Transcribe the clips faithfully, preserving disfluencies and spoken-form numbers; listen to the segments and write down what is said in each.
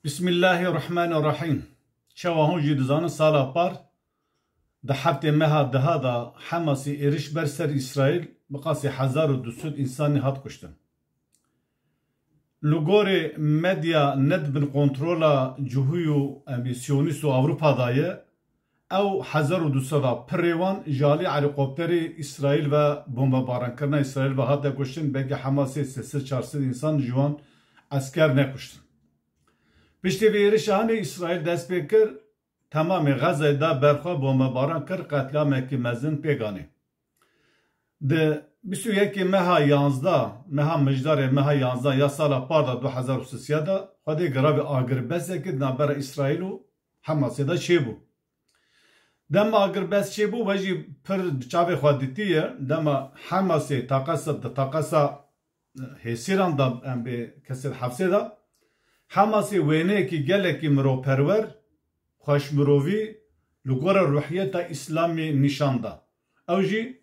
Bismillahirrahmanirrahîm. Çawa hûn jî dizanin, sala par di heftê meha deha de Hamasê êriş ber ser Îsraîl bi qasî hezar û du sed însanî hat kuştin. Li gorê medya ne di bin kontrola cihû û, em bê, siyonîst û Ewropa de ye, ew hezar û du sed a pirê wan ji alî helîkopterê Îsraîl ve, bombebaran kirina Îsraîl ve hate kuştin, belkî Hamasê sê sed çar sed însan ji wan esker nekuştin. Piştî vê êrişa hanê Îsraîl dest pê kir, temamê Xezeyê da berxwe bombebaran kir, qetliamekî mezin pêk anî. Di bîst û yekê meha yanzdeh, meha Mijdarê, meha yanzdeh ya sala par de du hezar û sêzdeh de, Xwedê giravê agirbesekê di navbera Îsraîl û Hamasê de çêbû. Dema agirbest çêbû, we jî pir bi çavê xwe dîtiye, dema Hamasê taqesa, di taqesa hêsîran de, em bê, kesê di hefsê de, Hamasê wêneyekî gelekî mirovperwer, xweşmirovî, li gora ruhiyeta Îslamê nîşan da. Ew jî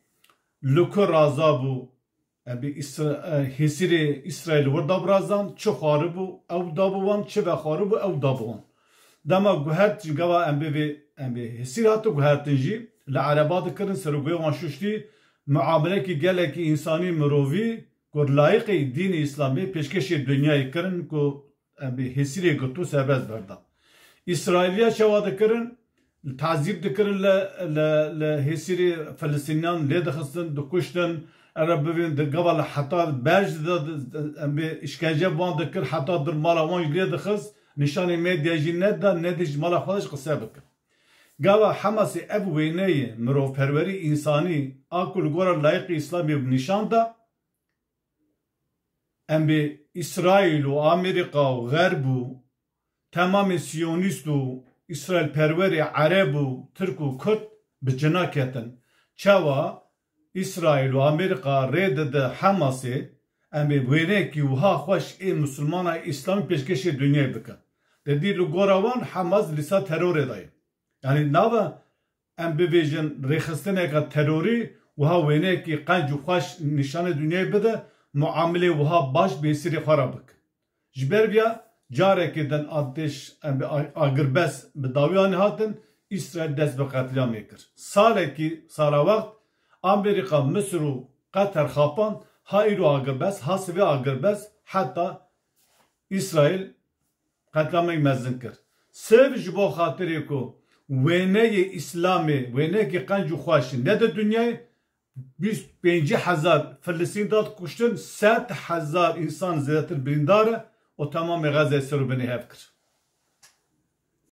li ku raza bû, em bê, Îsra-, e, hêsîrê Îsraîl wir da birazan, çi xwaribû ew dabû wan, çi vexwaribû ew dabû wan. Dema guhert, gava em bê vê, em bê, hêsîr hate guhertin jî, li ereba dikirin, ser û guhê wan şuştî, muamelekî gelekî însanî, mirovî, ku layiqê dînê Îslamê pêşkêşê dinyayê kirin, ku, em bê, hêsîrê girtû serbest berda. Îsraîliya çawa dikirin? Tazîb dikirin li, li, li hêsîrê Filistîniyan lê dixistin, dikuştin, ere bibîn di gava li heta berj dida, em bê, îşkence bi wan dikir, heta dir mala wan jî lê dixist, nîşanê medya jî neda, nedî ji mala xwe de jî qise bikin. Gava Hamasê ev wêneyê mirovperwerî, însanî a ku li gora layiqê Îslamê bi nîşan da, em bê Îsraîl û Amerîka û Xerb û temamê siyonîst û Îsraîlperwerê Ereb û Tirk û Kurd bi cina ketin. Çawa Îsraîl û Amerîka rê dide Hamasê, em ê wêneyekî wiha xweş ê misilmana Îslamî pêşkêşê dinyayê bikin. Di dî li gora wan Hamas lîsa terorê de ye. Yanî nava em bivêjin rêxistineka terorî wiha wêneyekî qenc û xweş nîşanê dinyayê bide, muamelê wiha baş bi hêsîrê xwe re bike. Ji ber viya carekê din artêş, em bê, a-, agirbest bi dawî anî hatin, Îsraîl dest bi qetlîamê kir. Salekî, sala wext, Amerîka, Misir û Qeter xapand, ha îro agirbest, ha sivê agirbest, heta Îsraîl qetlamek mezin kir. Sirf ji bo xatirê ku wêneyê Îslamê, wêneyekî qenc û xweş nede dinyayê, bîst pêncî hezar Filistîn dat kuştin, sed hezar însan zêdetir birîndar e û temamê Xezeyê ser û binê hev kir.